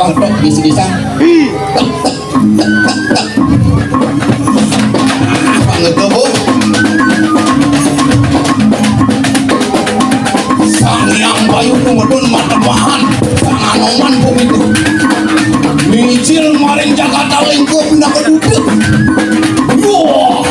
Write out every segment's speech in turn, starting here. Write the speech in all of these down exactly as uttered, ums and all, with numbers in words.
Tok, bisa-bisa. Banget, Bu. Sang Hyang Bayu nu medun matebahan, Sang Anoman begitu. Micil maring Jakarta Lingkup pindah ke Duduk. Wah.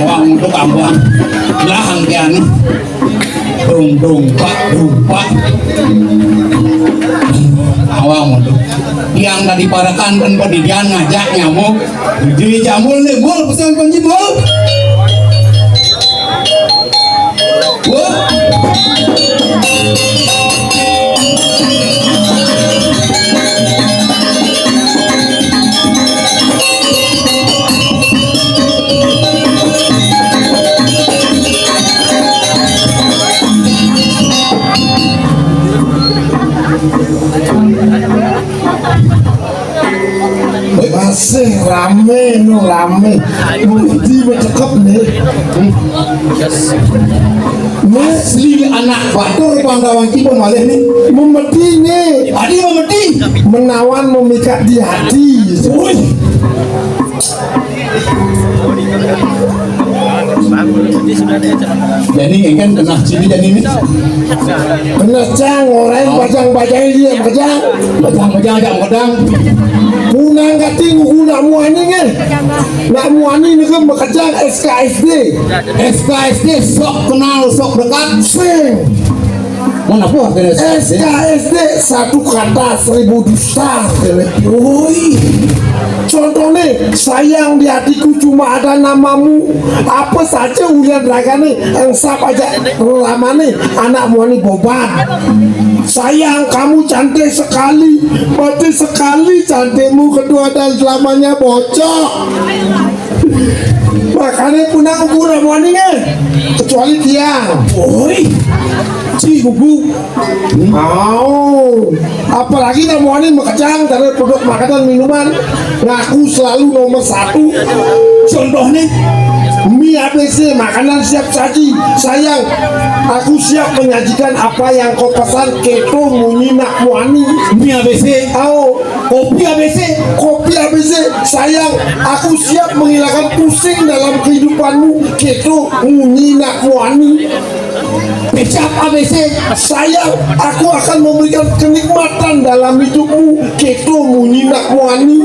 Wah, untuk ambuang. Lah, angkian. Brung, brung, pak, brung, pak. Awang, untuk. Yang tadi parakan kan pendidikan ngajak nyamuk. Di jambul nih, mul, pesan kunci, mul. Wah. Masih rame, nu rame. Mesti bercakap nih. Asli anak batur Pandawan Kiba malih ni. Memeti ni. Adi memeti. Menawan memikat di hati. Wih. Jani kan kena sini jani ni. Kena cang orang bajang-bajang dia bajang. Bajang-bajang ajak bajang. Punang kati ngugu nak muani ngeh. Nak muani nege makejang S K S D. S K S D sok kenal, sok dekat. Sing. Mana apa kena S K S D? S K S D satu kata seribu dusta. Woi. Contohnya, sayang di hatiku cuma ada namamu. Apa saja ulian ragane, engsap aja lamane, anak muani bobat. Sayang, kamu cantik sekali. Mati sekali cantikmu kedua dan selamanya bocok. Makanya punang ukur muani nge. Kecuali tiang. Woi. Ci gugu. Mau. Apalagi nak muani makejang dari produk makanan minuman. Ngaku selalu nomor satu. Contohnya mie A B C, makanan siap saji. Sayang, aku siap menyajikan apa yang kau pesan. Keto munyi nak muani. Mie A B C. Au. Kopi A B C. Kopi A B C. Sayang, aku siap menghilangkan pusing dalam kehidupanmu. Keto munyi nak muani. Kecap A B C. Sayang, aku akan memberikan kenikmatan dalam hidupmu. Keto munyi nak muani.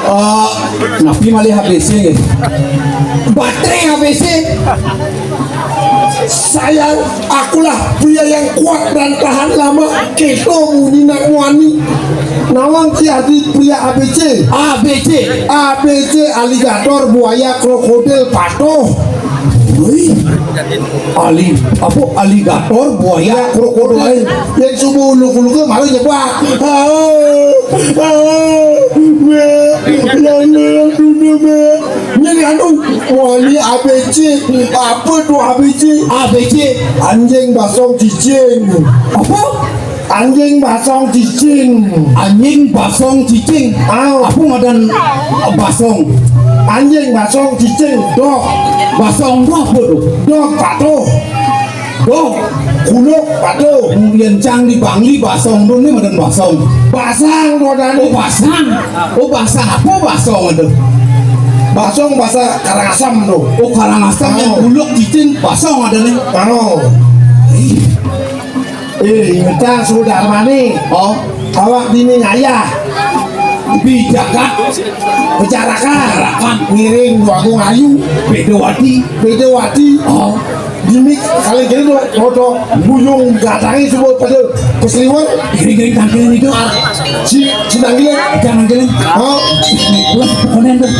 Ah, napi malih A B C? Baterai A B C. Sayang, akulah pria yang kuat dan tahan lama. Keto munyi nak muani. Nawang ki adi pria A B C. A B C. A B C, aligator, buaya, krokodil, patuh. Wih. Ali, apa, aligator, buaya, krokodil. Yang subuh uluk-uluk malah nyebak. Ah, ah, be, yang merah dulu, be. Ini anu, wali A B C. Apa tu A B C? A B C. Anjing basong cicing. Apa? Anjing basong cicing. Anjing basong cicing. Au. Apa ngadan basong? Anjing basong cicing. Dog. Basong tu apa tu? Dog patuh. Dog. Kuluk patuh. Kemudian cang di Bangli basong tu ni ngadan basong. Basang tu ada ni. Oh, basang. Oh, basang apa basong tu? Basong bahasa Karangasem tu. Oh, Karangasem yang kuluk cicing basong ada ni. Au. Ih. Eh, ingetang sudah mani. Oh, awak dini ngayah. Bijakat. Bejarakan. Bejarakan. Ngiring Dua Agung Ayu. Bedawati. Bedawati. Oh. Gimik, kali gini tuh, foto, buyung, gatangi semua pada keseliwer. Gini-gini tangkilin itu. Ah, si, si tangkilin. Jangan tangkilin. Oh. Wah, konen tuh.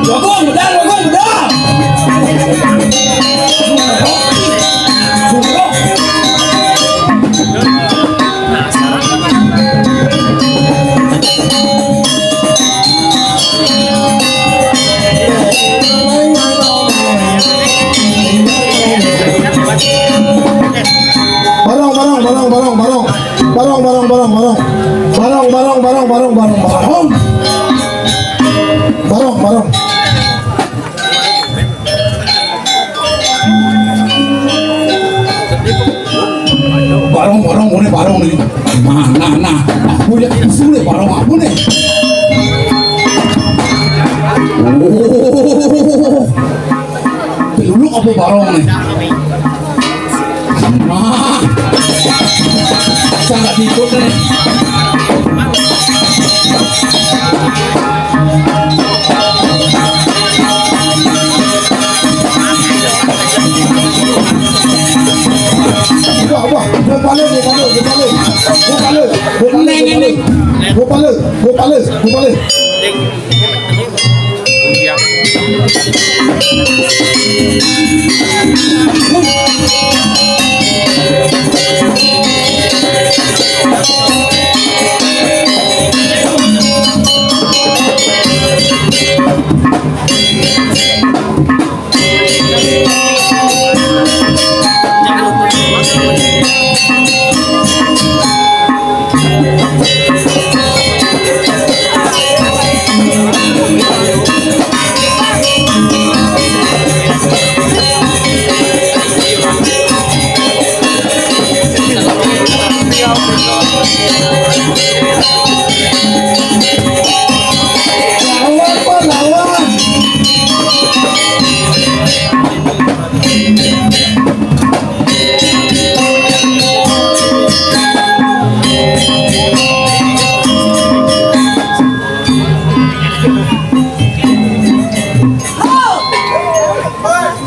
Jogong, bedang, jogong, bedang. Barong, barong, barong, barong, barong. Barong, barong, barong, barong. Barong, barong, barong, barong, barong, barong. Barong, barong. Barong, barong, ngene barong iki. Nah, nah, nah. Aku ya kesule barong aku nih. Oh. Peluluk apa barong nih? Nah. Sangat ikut nih. Wah, wah, gua balik, gua balik, gua balik. Gua balik, gua balik. Neng, gua balik, neng. Gua balik, gua balik, gua balik.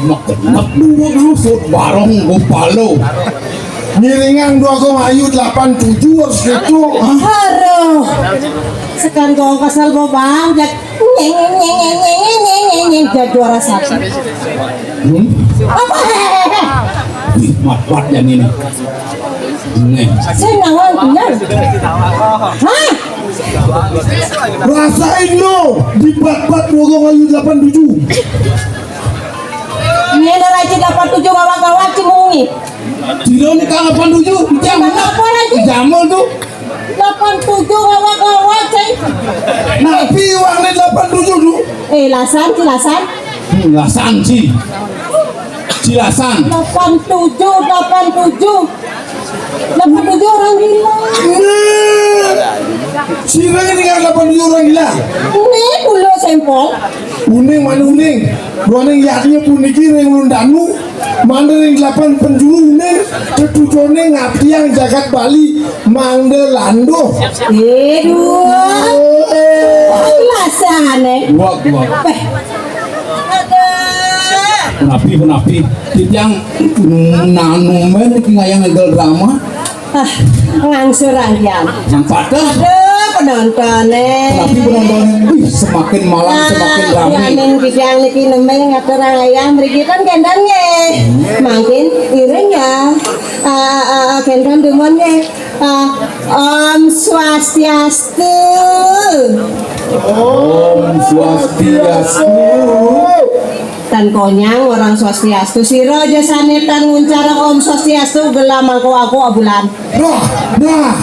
Nek-nek dua dulu foto barong gua palo. Ngiringan dua gua ayu delapan tujuh harus gitu. Hah? Aduh. Sekarang gua kesel mau banget. Nyeng, nyeng, nyeng, nyeng, nyeng, nyeng, nyeng, nyeng, nyeng, jadi juara satu. Hmm? Apa? Wih, mat-mat yang ini. Nih. Saya nawang benar. Hah? Rasain lo, dibat-bat dua gua ayu delapan tujuh. Ini lo rajin delapan tujuh gawat-gawat cemungi. Dino ni kang delapan tujuh, jam Kenapa lagi? Jamul tuh. Delapan tujuh gawat-gawat, cai. Napi uangnya delapan tujuh tuh. Eh, lasan, ci lasan. Hmm, lasan, ci. Ci lasan. Delapan tujuh, delapan tujuh. Delapan tujuh orang gila. Nah, sira ini kan delapan tujuh orang gila. Ini kulo sampel. Uning mana uning? Ruaning yaknya puniki ring lundanu. Mande ring delapan penjuru uning. Ketujuhne ngabdiang jagat Bali. Mande landuh. Aduh. Eh. Lasane. Wah, wah. Peh. Punapi, punapi. Titiang nanu men iki ngayang ngegel drama. Ah, ngangsur ayan. Yang pada. Aduh, penontonnya. Tapi penontonnya, wih, semakin malam semakin ramai. Yaning bidang niki nembe ngatur ayam mriki kan gendang nggih. Mangkin iring ya. Ah, ah, ah, gendang dumun nggih. Ah, Om Swastiastu. Om Swastiastu. Tan konyang orang Swastiastu. Sira aja sane tan nguncar Om Swastiastu gelah mangko aku abulan. Nah, nah.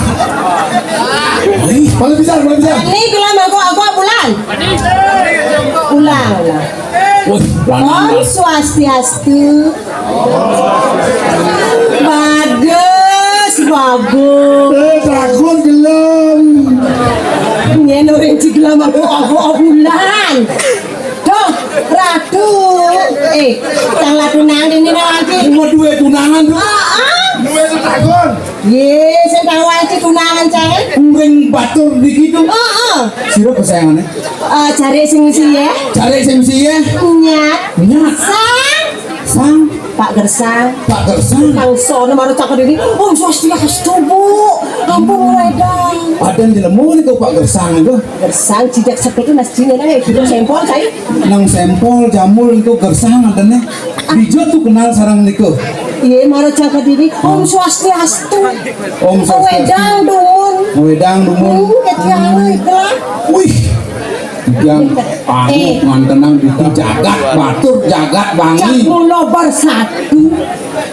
Paling bisa, paling bisa. Ini gelah mangko aku abulan. Ulang, ulang. Wih, Om Swastiastu. Bagus, bagus. Eh, takut gelem. Nyen orang ci gelah mangko aku abulan. Duh, Ratu. Eh, tang latunang ini lagi. Cuma dua tunangan tuh. Ah, ah. Dua itu takon. Ye, saya tahu aja tunangan saya. Kuring batur di gitu. Ah, ah. Sira kesayangannya. Ah, cari sing sih ya. Cari sing sih ya. Nyat. Nyat. Sang. Pang, Pak Gersang. Pak Gersang. Pang sono mara cangka dini. Om Swastiastu, Bu. Ampun, wedang. Adan jelema nika Pak Gersang nika. Gersang cicak seputu nas Cina nah, itu sampel saya. Nang sampel jamul nika Gersang adanne. Dija tuh kenal sareng nika. Iya, mara cangka dini. Om Swastiastu. Om Swastiastu. Wedang dumun. Wedang dumun. Hmm, ketiang itu. Wih. Yang anu, eh, ngantenang di jagat batur, jagat wangi. Cak kula bersatu.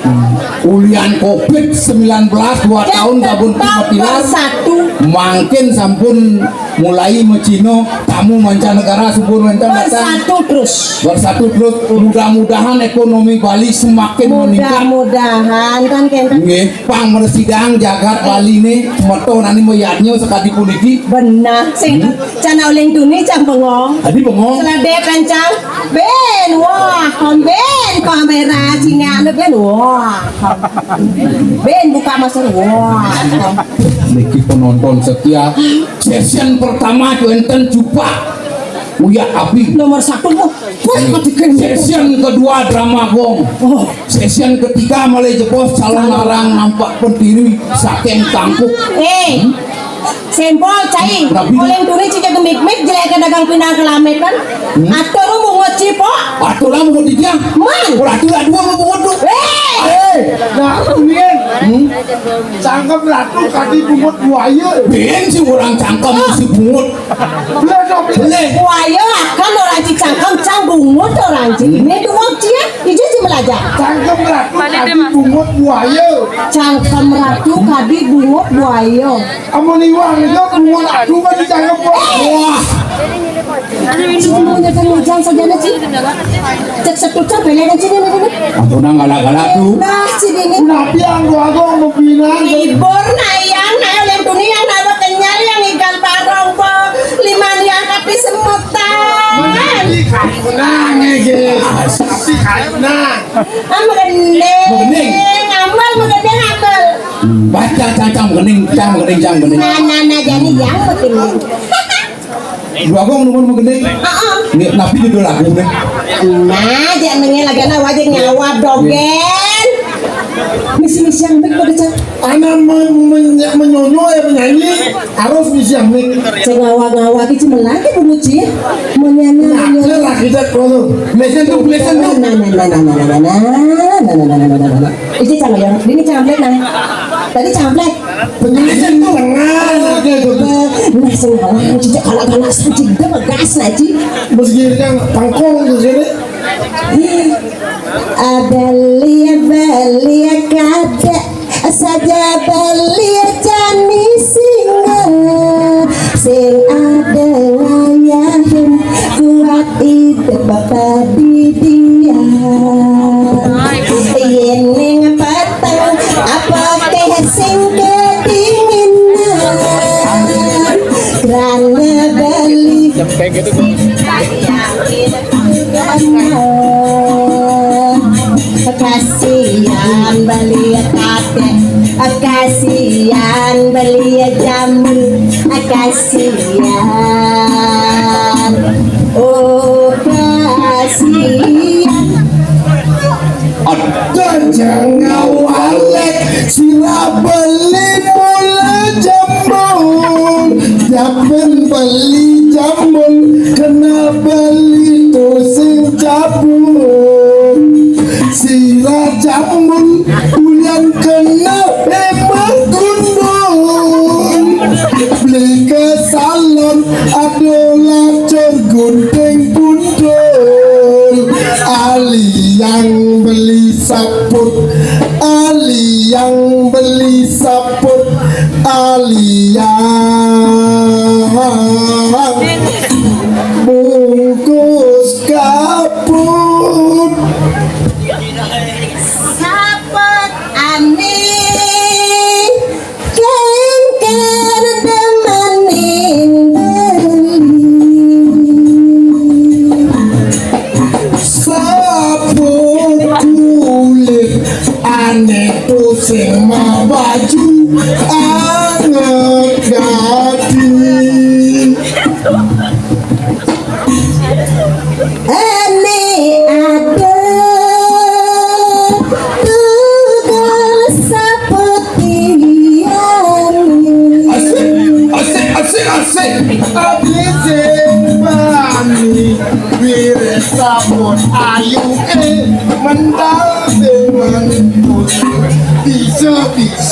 Hmm. Ulian covid sembilan belas dua tahun tetap sabun tilas. Bersatu. Mangkin sampun mulai macina, tamu mancanegara sampun wénten datang. Bersatu terus. Bersatu terus. Mudah-mudahan ekonomi Bali semakin meningkat. Mudah-mudahan kan, Ken. Nggih, pang mresidang jagat Bali nih, meto nani mayadnya sekadi puniki. Benar, sing. Hmm? Cana uling tuni cang bengong. Adi bengong. Seladep rancang. Ben, wah, kon ben, kamera cingak lu ben, wah. Ben buka masker, wah. Niki penonton setia. Session pertama wénten Jupak. Uya Abi. Nomor satu, oh. Wah, ketiga. Session kedua drama gong. Oh. Session ketiga malih jebos calon larang nampak pentiri saking tangkuk. Eh. Hmm? Sempol, cai. Rabi. Oleh tuni cicak gemik-mik, jelek ke dagang pinang kelamekan. Hmm? Atur lu mau ngeci, Pok. Atur lah mau dijang. Man. Ora atur lah dua mau bungut tuh. Eh. Eh, nah, ini kan. Hmm? Cangkem ratu kaki bungut buaya. Ben si orang cangkem si bungut. Boleh dong. Boleh. Buaya kan orang ci cangkem, cang bungut orang ci. Hmm. Ini dua cia, ija ci belajar. Cangkem ratu kaki bungut buaya. Cangkem ratu kaki bungut buaya. Amun iwang ijo bungut adu kan dicangkep. Wah. Semuanya kan hujan saja na, Ci. Cek setucang belekan sini, ini. Ampun, nang galak-galak tuh. Nah, sini nih. Nabi anggo-anggo mau pinang. Libur nayang, nayang yang dunia, yang nabak kenyal, yang ikan parong po. Lima yang tapi semutan. Tapi kayu nang, ya, guys. Tapi kayu nang. Ah, megendeng. Megendeng. Ambal, megendeng, ambal. Baca cacang megendeng, cang megendeng, cang megendeng. Nah, nah, nah, jadi yang megendeng. Dua gong nomor megendeng. Heeh. Ini napi judul lagu nih. Nah, jangan nengel lagi, nah, wajib nyawa dogen. Misi-misi yang baik pada cak. Anak men- men- menyonyo ya penyanyi harus misi yang baik. Cek ngawa-ngawa ki cuma lagi bungut sih. Menyanyi, nah, menyanyi. Lah kita kalau listen tuh, listen tuh. Nah, nah, nah, nah, nah, nah, nah, nah, nah, nah, nah, nah, nah, nah, nah. Ini cang yang, ini cang black nah. Tadi cang black. Penyelidikan tuh tengah aja tuh. Nah, sing halang, cicak kanak-kanak, cicak dia begas, nah, Ci. Bos gini kan pangkong tuh sini. Ada lia belia kada saja belia jani singa sing ada wayahin kuat hidup bapa di dia. Yen ning peteng apa keh sing kedinginan. Krana beli kasihan beli kate, kasihan beli jamu, kasihan. Oh, kasihan. Ada jangawalek sira beli mula jambul, japen beli jambul, kena beli tusing cabul. Sira jambul ulian kena emah gundul, beli ke salon adolah cor gunting pundul. Ali yang beli saput, ali yang beli saput, ali yang bungkus kaput. Saput ani. Kengker demaning beli. Saput kulit ane pusing ma baju anget.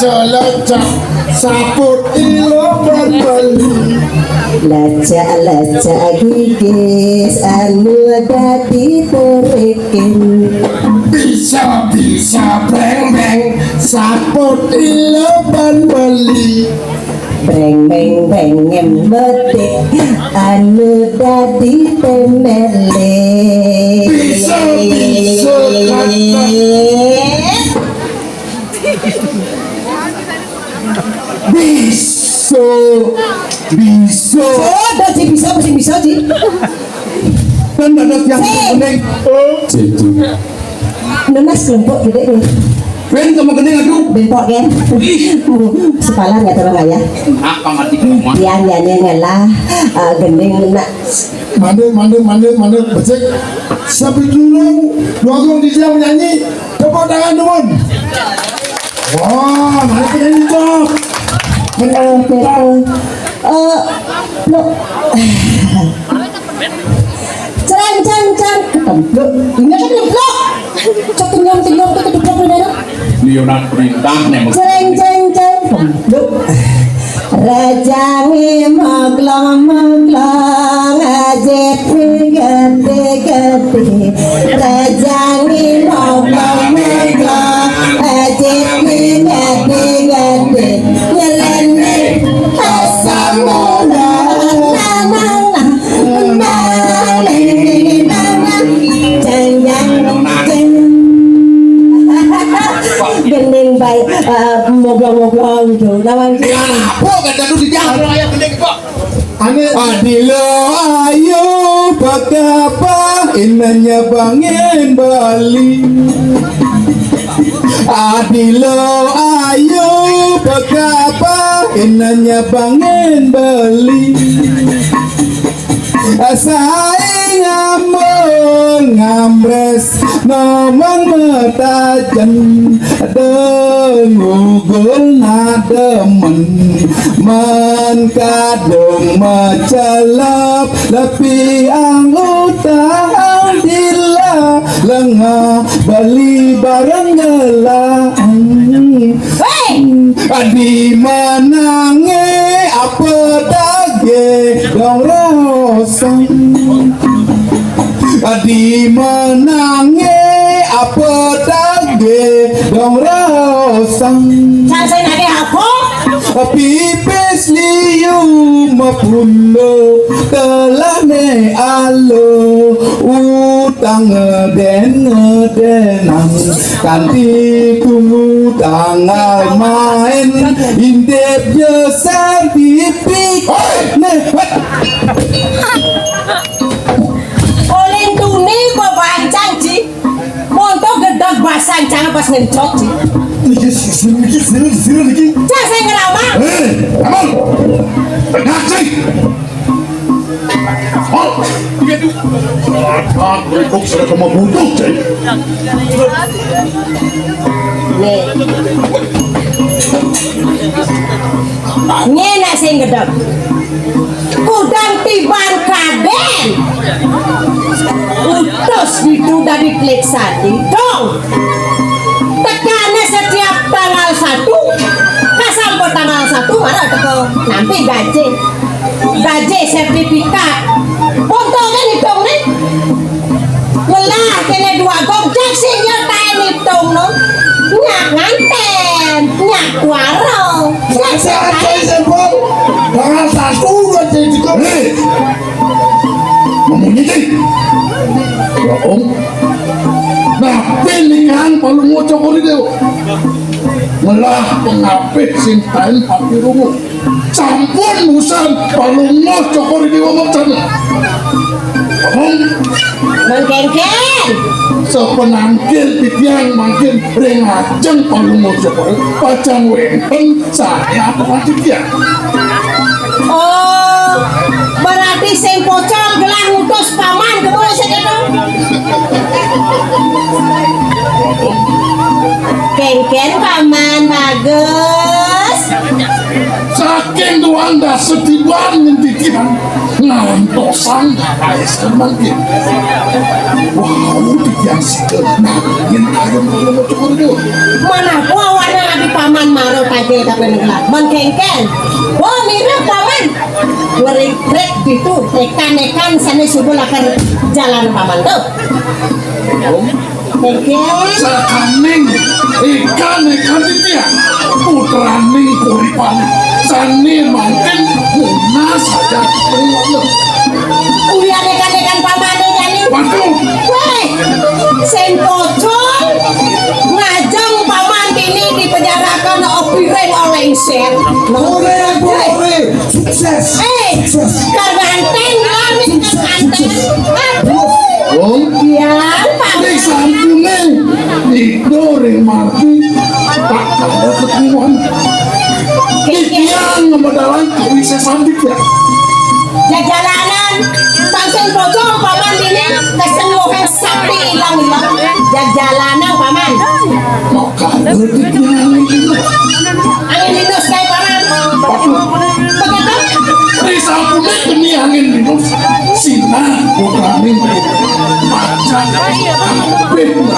Lecak-lecak saput ilo ban beli. Lecak-lecak gigis anu dadi terikin. Bisa-bisa breng-breng saput ilo ban beli. Breng beng beng ngemetik anu dadi temele. Bisa-bisa kata. Bisa, bisa. Oh, dah, Ji, bisa, masih bisa, Ji. Kan ada yang penting. Jadi. Nunas lempok gede nih. Ben, kamu gede ngadu. Bempok, kan? Ih. Sepalan nggak terlalu ya. Apa mati kamu? Yang nyanyi ngelah, eh, gending nak. Mandek, mandek, mandek, mandek, becek. Sampai dulu, dua orang di dia menyanyi. Tepuk tangan, teman. Wah, mana penyanyi top? Benar, betul. Eh, lo. Cerang, cerang, cerang, ketempluk. Ini ketempluk. Cok, tenyong, tenyong, tuh ketempluk, benar. Leonardo perintah nih. Cereng, cereng, cereng, ketempluk. Rajange moglong-moglong, ajit gedhe-gedhe. Rajange moglong-moglong, ajit gedhe-gedhe. Nyeleneh asam urat, nanang, nanang, nanang. Jeng, jeng, jeng. Gending bae, eh, moglong-moglong gitu. Lawan. Ya, apa kata lu di jalan raya gending kok? Ane. Adilo ayo bakapa inanya bangin Bali. Adilo ayo bakapa inanya bangin Bali. Sae ngambul ngambres nomong metajen dengugul nademen men kadung mecelep lepi ang utang dila lenga beli bareng ngelang. Hei! Di menange apa dage dong rosang. Di menange apa dage dong rosang. Sasai nage apa? Pipis liu mepundo telane alo utang ngeden ngedenang. Kanti tunggu tanggal main intip je sertifikat. Hei! Nih, hei. Oleh tuni kok bancang, Ji. Monto gedeg basancang pas ngencok, Ji. Niki sini, niki sini, sini, niki. Cak saya ngerama. Hei, abang. Ngaji. Hah? Akan berikut sudah kamu butuh, Cai. Nih. Ngene sing gedeg. Kudang tiban kaden. Utus itu dari Klik Sadi. Dong. Tekane setiap tanggal satu. Kasampo tanggal satu mana teko nampi gaji. Gaji sertifikat. Ponto kan itung nih. Lelah kene dua gong jak sing yo tae itung no. Nyak nganten, nyak kuaro. Nyak Saya sekai. Saya sempol. Tanggal satu udah jadi kok. Hei. Ngomong nyitik. Ya, Om. Nah, pilihan paling ngocok ini deh. Melah pengapit sing tain papi rungu. Sampun musan palunguh cokor iki wong jan. Ngomong. Mengkengken. Sepenangkil titiang mangkin ring ajeng palunguh cokor. Pacang wenten saya apa titiang. Oh, berarti sing pocong gelah ngutus paman kemana sih itu? Kengken paman bagus. Saking doang dah setiban ngentikan ngantosang ais mangkin. Wau, titiang sida nangin ayam kalau cukur dulu. Manapu awanan adi paman mara tagih ka panengah. Mengkengkeng. Wah, mirip paman. Ngerikrek ditu, ekan-ekan sané suba lakar jalan paman tuh. Oké. Sakaning ikan-ikan titiang, putraning kuripan, sané mangkin nunas saja. Ulian ikan-ikan pamané jani. Waduh. Wéh, sing pocong, ngajeng paman dini dipenjarakan opiring oleh isén. Boleh, boleh. Sukses. Eh, sukses. Kangantén, kangantén. Aduh. Wong. Iya, Pak. Ning sampuné Ida ring margi tak ada keturunan. Titiang ngemedalan kawisésan titiang. Jajalanan, tangsen bocor paman dini keseluruhan sakti ilang-ilang. Jajalanan paman. Maka titiang Angin linus kae paman. Begitu. Ri sampuné keni angin linus. Sinah putraning macan.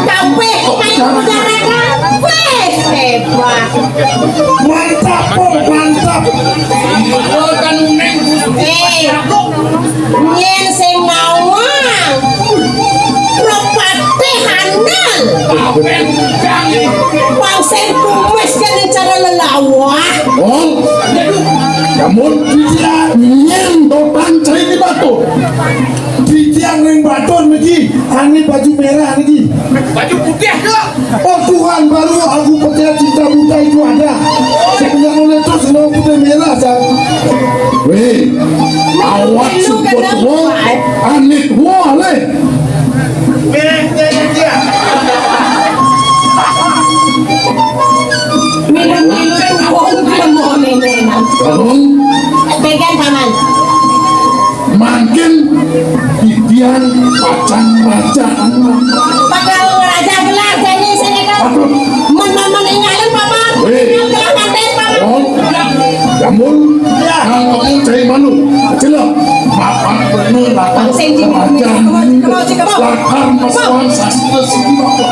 Kampih, main udara. Wéh, hebat. Mantap, Pong, mantap. Eh, nyén sing nawang. Prapatih Anang. Pang sing kumis kene cara lelawah. Oh, aduh. Kamu titiang nyén dotan cai di batu. Titiang ring batu niki, ane baju merah niki. Baju putih juga. Oh Tuhan, baru aku percaya cinta buta itu ada. Sebenarnya itu semua putih merah, Sang. Wéh, awak sebut wong anik wong alé. Wéh, wéh, wéh. Minum-minum tuh, wong dia mau nenek. Pegang tangan. Mangkin titiang pacang raja. Bakal raja gelar jani sini kan. Aduh. Men men men ingalin papa. Wéh. Gelar kanten papa. Oh. Jamul. Ya. Nang kamu cai malu. Celok. Mapan bener lakar. Sing di raja. Kemau, kemau, kemau. Lakar masuan sastra sini apa?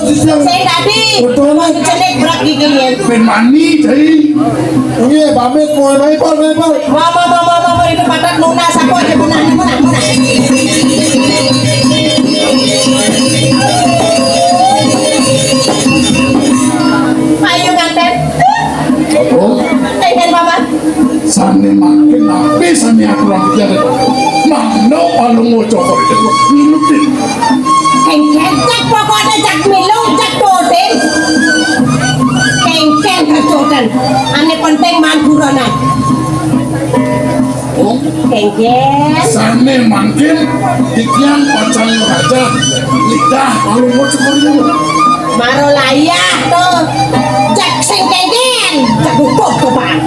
Saya tadi. Betul. Cenik berat giginya. Pén mani cai. Nggih, pamit, mohon maaf, mohon maaf. Mama, mama, mama, itu patat lunas, aku aja menang, menang, menang. Ayo, nganten. Aduh. Nganten, Mama. Sané makin apik, sané aku lagi ada. Mano palung ngocok itu, minutin. Kengkeng, cak pokoknya cak milu, cak doden. Kengkeng kecodan. Ane penting mangguronan. Oh, kengkeng. Sané mangkin titiang pacang raja lidah palung cukur dulu. Maro layah tuh. Cak sing kengkeng. Cak bukuh tuh, Pak.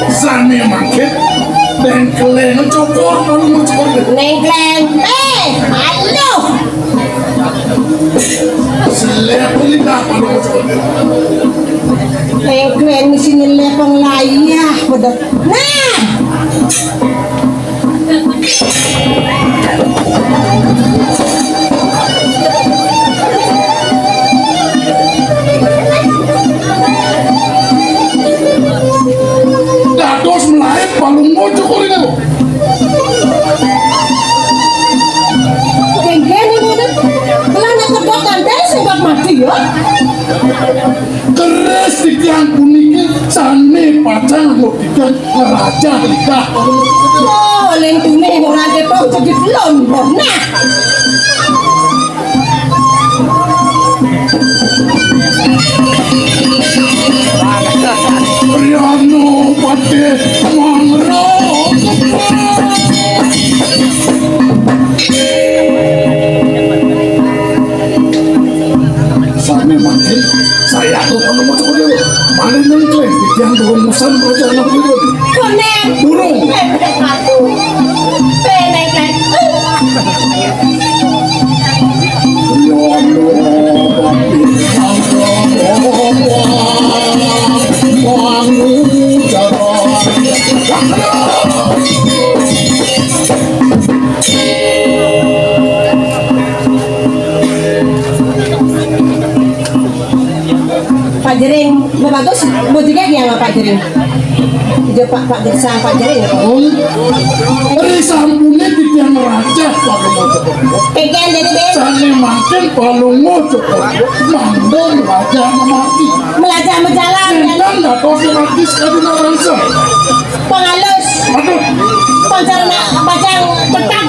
Sané mangkin dengkeleng cukur palung cukur dulu. Nengkleng. Eh, aduh. Selep lidah palung cukur. Kleng-kleng sini lepeng layah, bedet. Nah! Dados melaib palung cukur itu. Kengkeng ini, belah nak kedok kantes, sebab mati, ya. Keris titiang puniki sané pacang titiang ngrajah lidah. Oh, ling tune ora ketok cedhit lon. Nah. Riyana Patih Mangro. Sami mangkin, saya atur anu maca kudu. Mari nengkleng, titiang durung musan maca anak kudu. Konen. Durung. Eh, bener aku. Penengkleng. Ya Allah. Pak Jering, bagus, mau juga dia sama Pak Jering. Dia Pak, Pak Gersang, Pak Jering. Oh, dari sampune titiang raja Palungo Cokor. Pegang jadi deh. Sane mangkin Palungo Cokor. Mandung raja mamati. Melajah menjalan. Entang dados ratis kadina wangsa. Pangalus. Aduh. Pancarna bajang petang.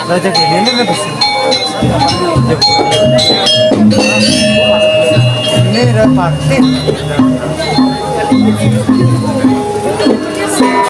Raja ini nih, Bos. Ini ada party.